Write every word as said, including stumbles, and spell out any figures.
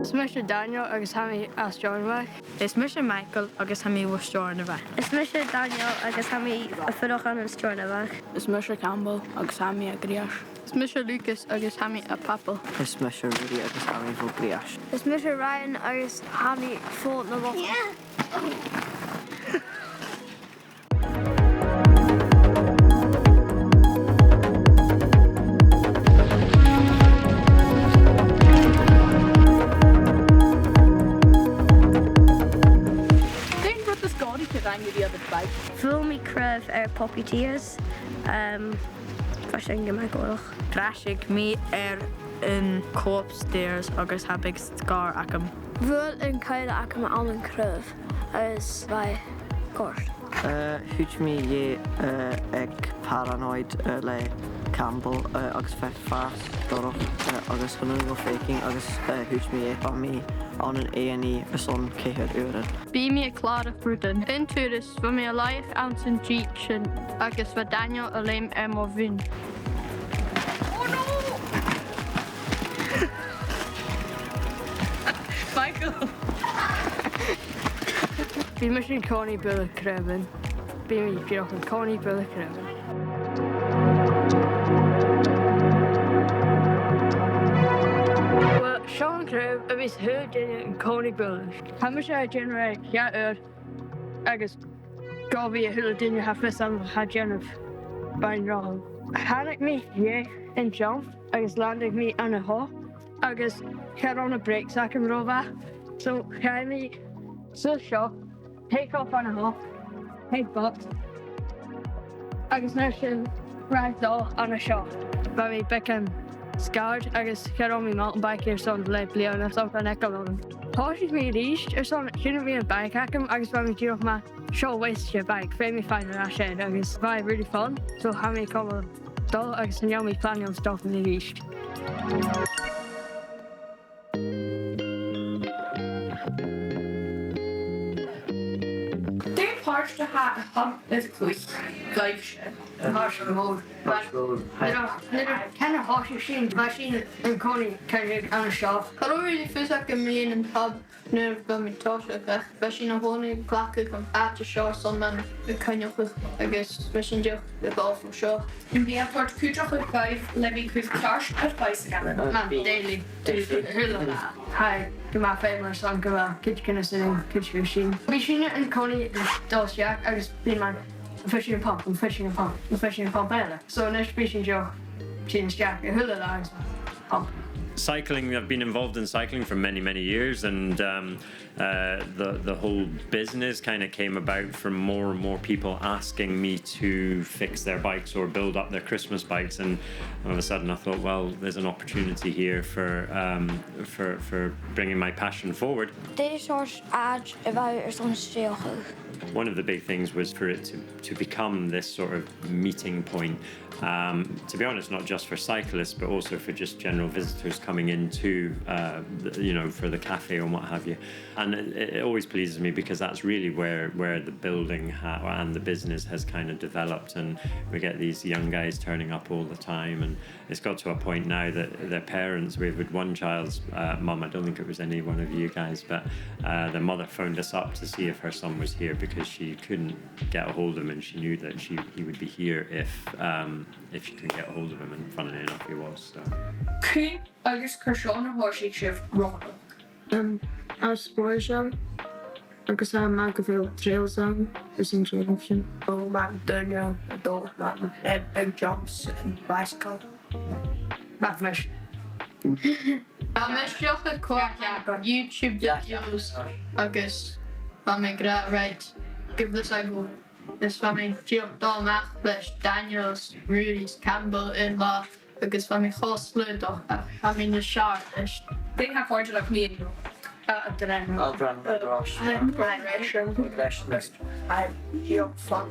Is mise Daniel agus tha mi à Steòrnabhagh. Is mise Michael agus tha mi bho Steòrnabhagh. Is mise Daniel agus tha mi a' fuireach ann an Steòrnabhagh. Is mise Campbell agus tha mi à Greis. Is mise Lucas agus tha mi à Pàbail. Is mise Ruairidh agus tha mi bho Ghreis. Is mise Ryan agus tha mi bho na Lochan. Dè an rud as gòraiche a rinn thu air a' bhaidhc? Bhuail mi craobh air Poppy Tears. Um, bha sin gu math gòrach. Bhrasaich mi air an co-op stairs agus tha big scar agam. Bhuail an coire agam ann an craobh agus bha e goirt. Eh, thuit mi dheth, eh, aig Paranoid, eh, le Campbell, eh, agus bha e fàs dorch, eh, agus chan urrainn dhomh faicinn agus, eh, thuit mi dheth. Bha mi ann an A and E airson ceithir uairean. Bha mi a' clàradh rudan. Aon turas, bha mi a' laighe anns an dìg sin agus bha Daniel a' leum air mo mhuin. Oh no! Michael! Bha mise an-còmhnaidh bualadh craobhan. Bha mi dìreach an-còmhnaidh bualadh craobhan. Uill, seo an craobh a bhios a h-uile duine an-còmhnaidh bualadh. Tha mise a' dèanamh e ceithir uair agus gu bhith a h-uile duine tha fios agam a tha a' dèanamh bhon ràmh. Thàinig mi dheth an jump agus landaich mi ann a sheo agus cha robh na brakes agam ro mhath. So chaidh mi suas seo, take off ann a sheo, headbutt, agus an uair sin ragdoll ann a sheo. Bha mi beagan scared agus cha robh mi mountain bike airson leth-bhliadhna, so bha an eagal orm. Thòisich mi a-rithist airson chunna mi am bike agam agus bha mi dìreach mar, seo waste de bike, feumaidh mi faighinn air ais air, agus bha e really fun, so tha mi a' cumail a' dol agus chan eil mi a' planaigeadh stop a-rithist. Dè am pàirt a tha a' hub air a' chluich dhuibhse? Pàirt mhòr. Pàirt mhòr. Nuair a, nuair a, can a thòisich sinn, bha sinn an-còmhnaidh, can, ann a sheo. Cha robh really fios agam mu dheidhinn an hub nuair a bha mi a' tòiseachadh, ach bha sinn a' dol a chleachdadh an àite seo airson mun a' coinneachadh agus bha sinn dìreach a' dol bho seo. Am bi e a' toirt cuideachadh dhuibh le bhith a' cur ceart air baidhsagal? Ah, daily. Daily. A h-uile latha. Tha e gu math feumail airson gu bheil cuideigin a' tighinn, cuideigin a' tighinn. Bha sinne an-còmhnaidh a' dol a-steach agus bha mi mar, am faigh sinn pump, am faigh sinn pump, am faigh sinn pump eile. So a-nis bha sinn dìreach a' tighinn a-steach a h-uile latha agus pump. Cycling, I've been involved in cycling for many, many years, and, um, Uh, the, the whole business kind of came about from more and more people asking me to fix their bikes or build up their Christmas bikes, and all of a sudden I thought, well, there's an opportunity here for, um, for, for bringing my passion forward. Dè seòrsa àite a bhiodh airson stèidheachadh? One of the big things was for it to, to become this sort of meeting point. Um, to be honest, not just for cyclists, but also for just general visitors coming into, uh, the, you know, for the cafe and what have you. And it, it always pleases me because that's really where, where the building ha-, and the business has kind of developed, and we get these young guys turning up all the time, and it's got to a point now that their parents, we've had one child's, uh, mum, I don't think it was any one of you guys, but, uh, the mother phoned us up to see if her son was here because she couldn't get a hold of him, and she knew that she, he would be here if, um, if she could get a hold of him, and funnily enough, he was, so. Cuin agus carson a thòisich sibh romhainn? Um, tha spòrs ann, agus tha e math gu bheil trails ann, is an t-seòrsa sin. Bha daoine a' dol mar, eh, big jumps and bicycle. Bha mise. Bha mise dìreach a' coimhead YouTube videos agus bha mi ag ràdh, right, give this a go. Is bha mi dìreach a' dol a-mach leis Daniel is Ruairidh is Campbell aon latha agus bha mi cho slaodach, ach tha mi nas fheàrr leis. Dè tha còrdadh riut mu dheidhinn? Uh, adrenaline. Adrenaline rush. Uh, progression. Progression. Aye, dìreach fun.